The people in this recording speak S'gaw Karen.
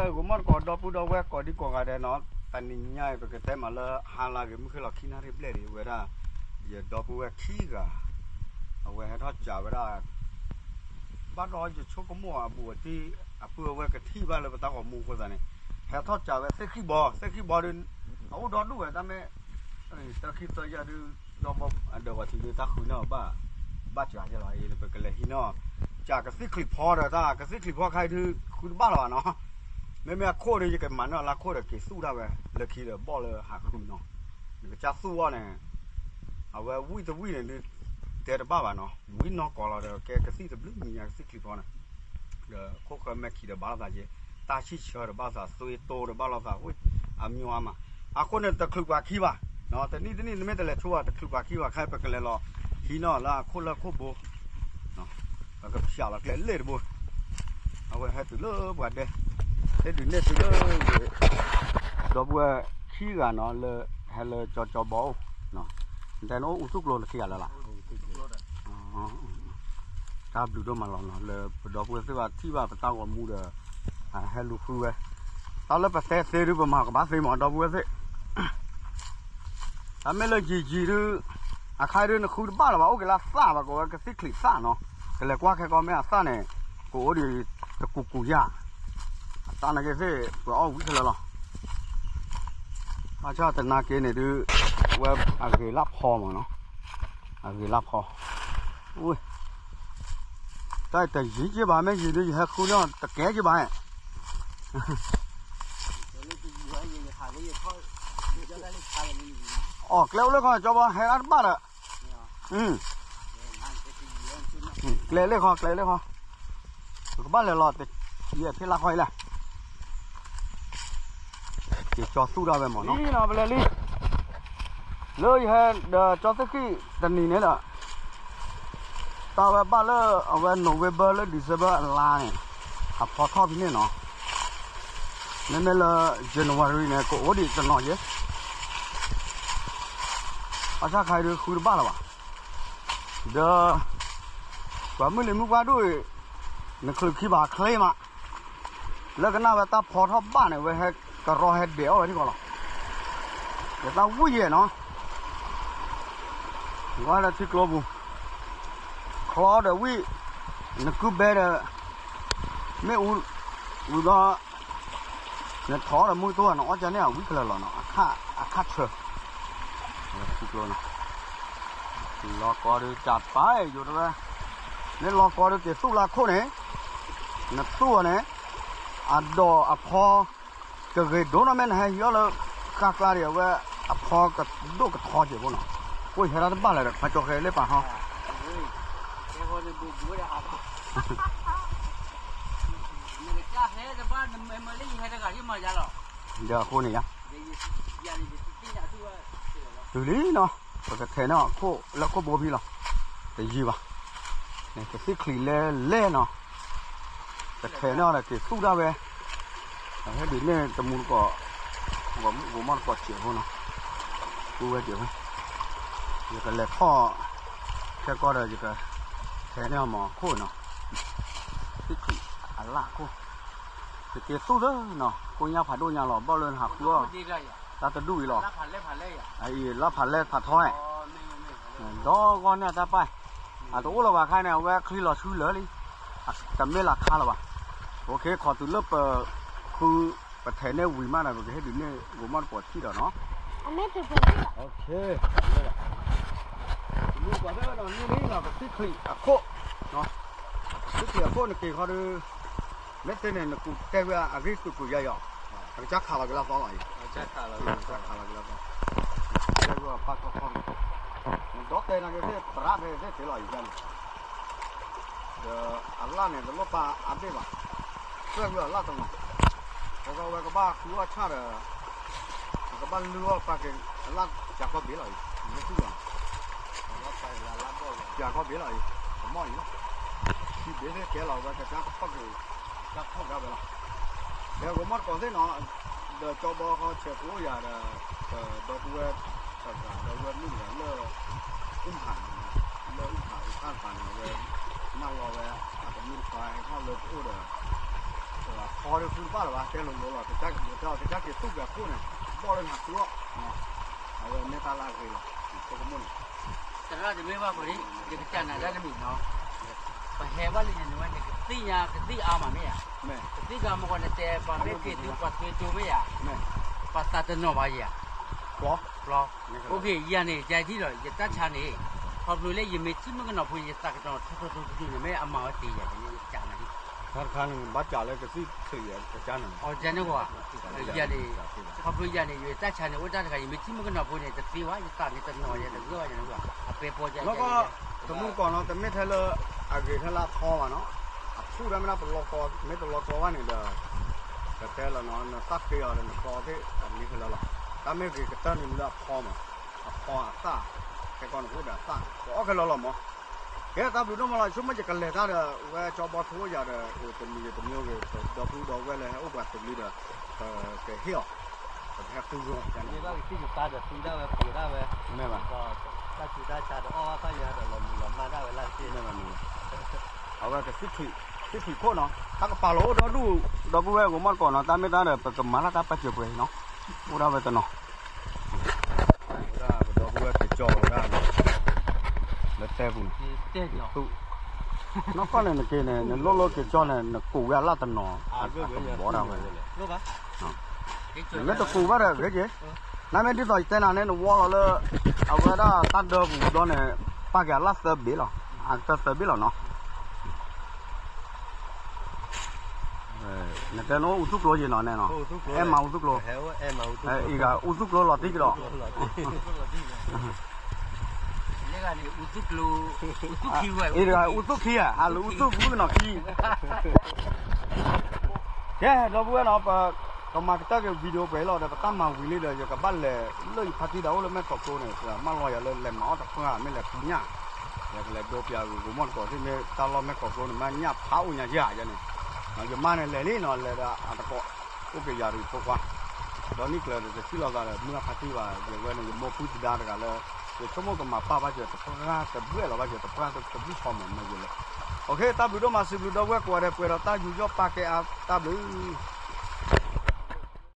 ဂိၤမီၢ်တကိး ဒီပုၢ်ဒီဝဲၢ်ကိးဒံကိးဂၤဒဲးနီၤ, တနံၤညါအံၤ ပကတဲမးလၢ ဟါလၢအဂ့ၤ မုၢ်ဃ့ၢ်လီၤခံနၣ်ရံၣ်ဘျဲၣ်ဒံး အဝဲဒၣ် ယဒီပုၢ်ဝဲၢ်ခံဂၤ အဝဲဟဲထီၣ်စးဝဲဒၣ် ဘၣ်ဒီးယဆိကမိၣ်အဘူးအတံၢ် အပုၢ်အဝဲၢ်ကထံၣ်ဘၣ်လၢပတၢ်ဂီၤမူအဃိသတးန့ၣ် ဟဲထီၣ်စးဝဲသ့ၣ်ဃံၣ်ဘီ သ့ၣ်ဃံၣ်ဘီဒီး အအိၣ်ဒီဒူၣ်ဝဲတၢ်မ့ၢ် တၢ်ခံသၢယၤဒုး ဒီဘီအဒၢးဝဲထံဒုး တၢ်ဃုန့ၢ်အီၤဘၣ် ဘၣ်စှၤယဲလီၤအံၤ ပကလဲၤဟံးန့ၢ် စးကသံၣ်ချံးဖီဒီး တၢ်ကသံၣ်ချံးဖီခါအံၤဒုး ဃုတဘၣ်လၢၤဘၣ်နီၤ, မ့မ့ၢ်အခိၣ်ဒီး ယကမၤန့ၢ်အီၤလၢခိၣ်ဒီး က့ၤသူၣ်ဒၣ်ဝဲ လၢခံဒီးဘီၣ်လၢဟးဃုနီၤ, နကစၢ်သူၣ်အီၤန့ၣ် အဝဲဝံၣ်တဝံၣ်န့ၣ်ဒုး တဲတဘၣ်ဘၣ်နီၤ, ဝံၣ်နီၢ်ကီးလီၤဒီး ကဲကသံၣ်တဘျုးမံၤညါ ကသံၣ်ချံးဖီန့ၣ် ဒီးခိၣ်ဃၢမဲာ်ခံဒီးဘၣ်လိာ်သးက့, တၢ်ဆံၣ်ဆၢဒီးဘၣ်လိာ်သး, သွေးတိုးဒီးဘၣ်လိာ်သး, အမျိုးအမး, အဃိန့ၣ်တချုးပှၤခံဘၣ်, တနံၣ်တနံၣ်နမ့ၢ်တလဲၤဆိဘၣ် တချုးပှၤခံဘၣ် ခဲအံၤပကလဲၤလီၤဟံးန့ၢ်လၢအခိၣ်လၢခိၣ်ဘိ, ပကဖျးလီၤကျဲလ့ၣ်တဘိ, အဝဲဟဲတုၤလၢပှၤဒဲ, ဟဲဒုးနဲၣ်သုလၢ ဒီပုၢ်ဝဲၢ်ခံဂၤနီၤ လၢဟဲလၢကၠီကၠီဘီအိၣ်, နတဲနအိၣ်အူသူၣ်ကျိနခံဂၤလၢ်လၢ် တၢ်ဘျုးဒိၣ်မးလီၤနီၤ လၢပဒီပုၢ်ဝဲၢ်သ့ၣ်ဘၣ်ထံၣ်ဘၣ်ပတၢ်ဂီၤမူဒီး ဟဲလူၤဃုဝဲ, တၢ်လၢပတဲသ့ဒုး ပမၤကဘၣ်သ့မး ဒီပုၢ်ဝဲၢ်သ့ၣ်, တၢ်မ့ၢ်လၢယံာ်ယံာ်ဒုး အခါဒုး နဃုတဘၣ်လၢၤဘၣ် အိၣ်က့ၤလၢအသၣ်ဘၣ် ကိးဝဲကသံၣ်ချံးသၣ်နီၤ, ကလဲၤကွၢ်ခဲကီၢ်မ့ၢ်အသၣ်န့ၣ် ကအိၣ်ဒံးတကူကူယၢ်, အတၢ်နာ်က့သ့ၣ် ပှၤအီၣ်ဝံခဲလၢာ်လီၤ. ဘၣ်ဆၣ်သနာ်က့န့ၣ်ဒုး ဝဲအဂ့ၤလၢဖီမးနီၤ, အဂ့ၤလၢဖီ, ဝဲ တၢ်တယံၤက့ဘၣ် မ့ၢ်ယံၤဒုး ယဟဲဃုန့ၢ်တကဲက့ဘၣ်, အီၣ်ကျဲအိၣ်လၢခီ ကၠီဘီ ဟဲဒၣ်တဘၣ်ဒီး ကျဲလ့ၣ်ဃီ ကျဲလ့ၣ်ဃီ, ပကဘၣ်လဲၤလီၤ ယဲၢ်ဖ့လါခီအံၤလဲၣ်, က့ၤကၠီသူၣ်ဒၣ်ဝဲမးနီၤ, ပလဲၤလံ, လၢယဟဲဒီးကၠီသ့ၣ်ဃံၣ်တနံၤန့ၣ်ဒီး တၢ်ဝဲဘၣ်လၢအဝဲ November လၢ December အလါန့ၣ် အဖီထီၣ်ဖဲန့ၣ်နီၤ, မ့မ့ၢ်လၢ January န့ၣ် ကအိၣ်ဒံးတနီၤယဲၢ် ဘၣ်ဆၣ်ခါအံၤဒုးဃုတဘၣ်လၢၤဘၣ်, ဒီး ပှၤမုၢ်လံၤမုၢ်ပှၢ်ဒိၣ်အံၤ နချုးခံဘၣ်ချ့မး, လၢကနၣ်ဝဲတၢ်ဖီထီၣ်ဘၣ်န့ၣ် ဝဲဟဲကရီဟဲဒဲးအီၣ်ဝဲထံကီၢ်လီၤ, ဒီးတၢ်ဝံၣ်ယဲၢ်နီၤ, ကွၢ်လၢထံကျိပူၤ, ချီဒီးဝံၣ်, နကုဘဲဒီး မ့ၣ်အူ, ဝံၤဘျီ နထီၣ်ဒီးမုၢ်ကတိၢ် နအီၣ်ကၢန့ၢ်အဝံၣ်ခဲလၢာ်လီၤနီၤ, အခါဆၢ, ထံကျိန့ၣ်, လီၤကီဒုးတၢ်ပာ်ယိၤတဝဲ, မ့ၢ်လီၤကီဒုးက့ၤသူၣ်လၢခိၣ်န့ၣ်, နသူၣ်အီၤန့ၣ်, အဒိးအဖီ ကဂ့ၤဒိၣ်နီၢ်မ့ၢ်နဟဲဟံးအီၣ်လၢ ဃၣ်ကျါဒံးအဝဲ အဖီကဒိၣ်ကထီစဲးဖိနီၤ, အိၣ်ယဟဲဒၣ်တဘၣ်လၢၤဒီး ခါကၠီဃဲလ့ၣ်ပာ်ဟီ ဒီးအဃိန့ၣ်ယါ, တုၤလံနီၤ, ပကထဲးန့ၢ်အခိၣ်လၢခိၣ်ဘိဖံလီၤ, တယံာ်ဘၣ်, ကသံၣ်ချံးလဲလဲနီၤ, ကထဲးန့ၢ်အီၤဒီးက့ၤသူၣ်ဒၣ်ဝဲ, ဟဲဒုးန့ၢ်တမူတကိး, ဂီၤမီၢ်တကိးစဲးဖိနီၤ, ကူဝဲစဲးဖိ, ယကလဲၤထီၣ်, ခဲကီၢ်ဒီးယက, ထဲးန့ၢ်အီၤမ့ၢ်ခိၣ်နီၤ, သံၣ်ချံးအလၣ်ခိၣ် ယက့ၤသူၣ်သၢနီၤ, ကိညၢ်ဖးဒိၣ်ညါလီၤ ဘၣ်လၢနဟးဃုအီၣ်, တၢ်တဒူၣ်အံၤလီၤ, အံၤလၢဖးလဲၢ်ဖးထီ, ဒီဂီၢ်န့ၣ်အတၢ်ပာ်, အတအိၣ်လၢၤဘၣ်ခါန့ၣ် အဝဲချံလီၤဆူလၢာ်လံ, တမ့ၢ်လၢခါလၢၤဘၣ်, အိၣ်ခ့ခီတုၤလၢပဃု, ပထဲးန့ၢ်ဝံၤမးဒီး ပကဟ့ၣ်ဒုးန့ၢ်ဂိၤမီၢ်တကိးထံၣ်ဒီးနီၤ, မ့ၢ်ပှၤသ့ၣ်နီၤ န့ၢ်လံနီၤ ကသံၣ်ချံးအခိၣ်, ကသံၣ်ချံးအခိၣ်နက့ၤခီဒီး, မ့ၢ်သ့န့ၣ် နကူတဲဝဲအဂ့ၢ်ကူကူယါယီၤ, အကစၢ်ခးလီၤက့ၤလၢသီလီၤအံၤ, ကစၢ်ခးလီၤက့ၤလၢသီ, တဲဝဲပၢ်ခီခီန့ၣ်, နဒီးတဲနာ်က့ၤသ့ၣ်သရၣ်ဖဲသ့ၣ်သ့လီၤအံၤန့ၣ် ဒီးအလၣ်န့ၣ် တလိၣ်ပာ်အါဘ့ၣ်ဘၣ်, သွဲၣ်ဝံၤအလၣ်တနီၤ, ဒီးဝဲကဘၣ်ဃုအီၣ်ဆၣ်ဒီး, ကဘၣ်လုၢ်အီၣ်ပာ်က့ၤအလၣ် ပၠးကီၢ်ဘ့ၣ်လီၤအံၤ, မ့ၢ်သူၣ်လီၤ, ပၠးကီၢ်ဘ့ၣ်လီၤအံၤ, ကမီၣ်အံၤလီၤ, ထံဘ့ၣ်သ့ၣ်ကဲလီၤဝဲ ကစၢ်ကဖီၣ်က့ၤ, ကဖီၣ်ကဒါဝဲလီၤ, ဒီးဂီၤမီၢ်တကိးသ့ၣ်နီၤ, ဒီးကၠီဘီဃီဆဲးဖိယၤဒီး, ဒီပုၢ်ဝဲၢ်တဂၤ ဒီပုၢ်ဝဲၢ်မုၣ်တဂၤလၢ အုၣ်ဖးန့ၣ်, လၢအုၣ်ဖးအုၣ်ဖးတပၤန့ၣ် အဝဲ, နၢ်လီၤဝဲ, အတမုၢ်တခွါဟဲထီၣ်လၢပအိၣ်ဒီး, တဂၤ ဖီဒုးသူတဘၣ်လၢၤဘၣ် တဲလိၤလိၤလီၤ ကစၢ်က့ၤသူၣ်က့ၤအခိၣ်န့ၣ် ဘီၣ်လၢနၤသူအီၤ, အဝဲမ့ၢ်တၢ်လၢအဂ့ၤလီၤ ဆိကမိၣ်န့ၣ် သရၣ်တမ့ၢ်ဘၣ်ဃိန့ၣ် ယကစၢ်နၤတၢ်တမံၤနီၤ, ပဟဲဘၣ်လၢယန့ၣ်ဝဲန့ၣ် ကသ့ၣ်ညါကသ့ၣ်အါမးမ့ၢ်ဧါ, ကသ့ၣ်ညါမ့ၢ်ဃိန့ၣ် တဲပှၤမ့ၢ်က့ၤသုပှၤသွ့တိမ့ၢ်ဧါ, ပှၤသးတနီၤဘၣ်ယၤ, ပျီ, ယၤန့ၣ် ယထံၣ်ဒီး ယတၢ်ဆါန့ၣ်, ခီဖျိလၢယမ့ၢ်ထံၣ်မုၣ်ကနီၤဖိ ယသးကနီၤထီထီထီထီန့ၣ် မ့ၢ်အမၤဝဲတ့ၢ်ယၤန့ၣ် ယကစၢ်နၤလံ တခါန့ၣ် ဘၣ်စးလၢကသံၣ်ခုးယၤကစၢ်နၤန့ၣ်, ယၤန့ၣ်, ခီဖျိယၤန့ၣ် ယတၢ်ဆါန့ၣ် အိၣ်တၢ်တခါ ယမ့ၢ်ထံၣ်မုၣ်ကနီၤဖိန့ၣ် တသ့ဝဲ ယသးန့ၣ်တနီၤယၤတဂၢၢ်ဘၣ်ယၤန့ၣ်, အပဲပီယၤ, တမုၢ်ကီၢ်နီၤ တမ့ၢ်ထဲလၢ အဂ့ၤထဲလၢအဖီဘၣ်နီၤ, အထူၣ်တၢ်မ့ၢ်ဒၣ်ပလီကီ မ့ၢ်တလီကီဘၣ်န့ၣ်ဒီး ကတဲလီၤနီၤ နသၣ်ဃ့အီၤဒီးနကီသ့ၣ်အမံၤခဲလၢာ်လီၤ, တၢ်မ့ၢ်ဂ့ၤကတၢၢ်န့ၣ်မ့ၢ်လၢအဖီမး, အဖီအသၣ်, ခဲကီန့ၣ်အိၣ်ဒီးအသၣ် ပအီၣ်ခဲလၢာ်လီၤမး, ကဲတၢ်ဘျုးဒိၣ်မးလီၤ ဆိကမိၣ်ယကလဲၤတၢ်ဒီး ဝဲကၠီဘီထူအိၣ်ယၤဒီး တမံၤတမံၤအိၣ်ဂ့ၤ ပဒီပုၢ်ဒီဝဲၢ်လၢဟဲအိၣ်ပှၤတကလုာ်ဒီး ပကဟ့ၣ်အီၤ, ပကဟဲဃုဂီၤန့ၣ် ကသံၣ်ကသါဒီးသူဒၣ်ဝဲပှ့ၤဒၣ်ဝဲ, မ့ၢ်ဘၣ်, တၢ်ဆူးတၢ်ဆါဒီးအီၣ်ဘၣ်သၣ်ယၤဒီးလီၤမုၢ်လီၤမၢ်ဒၣ်ဝဲလၢက့, မ့ၢ်ဘၣ်မ့ၢ်ဘၣ်, အဝဲကသံၣ်ဖံးခိၣ်နီၤ တၢ်ကပာ်လီၤအိၣ်ဒီဒူၣ် ဒီပုၢ်ဝဲၢ်ကမီၢ်တကိးနီၤ တၢ်မ့ၢ်တၢ်ဒီး ပကမၤလၢတၢ်ပာ်စၢၤပှဲၤအံၤနီၤ, အိၣ်ဒၣ်ဝဲတနီၤ ပဒီပုၢ်ဝဲၢ်က့ၤကၠီဝဲဒၣ်န့ၣ်, လၢတဲပူၤန့ၣ်, နီၢ်ကီၢ်န့ၣ်နက့ၤန့ၣ် နလိၣ်လိၣ်က့ၤကၠီန့ၣ် နကိးဝဲအလၣ်တနီၤ, အကဘီဒၣ်ဝဲ, နမ့ၢ်တကိးဘၣ်ဒီးဂ့ၤက့ၤ, နမ့ၢ်ဒ်သိးယတဲနၤန့ၣ် နဝီလီၤလၢ အဝဲဒၣ်တၢ်ဒၢပူၤဘျီန့ၣ် ပာ်က့ၤအလၣ်သၢဘ့ၣ်လီၤ, အကတၢၢ်သၢဘ့ၣ်လီၤနီၤ နတဲနအိၣ်အူသူၣ်ကျိယ့ၣ်နီၤန့ၣ်နီၤ, အဲၣ်မၤအူသူၣ်ကျိ, အံၤဂၤအူသူၣ်ကျိလီၤတံၢ်ကဒီး, အံၤတဂၤအူသူၣ်ခံဧါ အလၢအူသူၣ်မုၣ်ကနီၤခံ, ကဲ ဒီပုၢ်ဝဲၢ်နီၤ ပကမၤကတၢၢ်က့ၤ video ပှဲၤလီၤဒီး ပတၢ်မၤဝံၤလံဒီး ယကဘၣ်လဲၤလၢယဖါတံၢ်ဒီးအိၣ်လၢမဲၢ်ခီးကျိန့ၣ် မၢလီၤယၤလၢလဲၤမၤအီၣ်တပှၢ် မ့ၢ်လဲၤပူညၣ်, ယကလဲၤဒိပၠးဂ့ၤ ကမီၢ်တကိးသ့ၣ်မ့ၢ်တၢ်လီၢ်မဲၢ်ခီးကျိန့ၣ် မ့ၢ်ညၣ်ဖးအိၣ်ညါယၤယဲန့ၣ်, ယမါန့ၣ်လဲၤလံနီၤ လဲၤဒီးအတကိး, အိၣ်က့ၤယၤဒီးယဖိခွါ, ဒီးနံၣ်ကျၢၤဒီးတထံၣ်လိာ်သးဒီး မုၢ်အဖါတံၢ်ဘၣ် ယဝဲန့ၣ် ယမိၢ်ပုၢ်သဒါတဂၤလၢ ယဆိကမိၣ်ကမၤပာ်ဘၣ်စၢၤတပှၢ်တဘျဲၣ်လီၤဘၣ်စၢၤတပှၢ်တဘျုးဖီမးမ့ၢ်ယဲလဲၣ်, တၢ်ဘျုးဒိၣ်မး စံးဘျုးဒီပုၢ်ဝဲၢ်ကိးဂၤဒဲး ပှဲၤဒီးတၢ်ယူးယီၣ်ပာ်ကဲအါတၢ်ဘျုး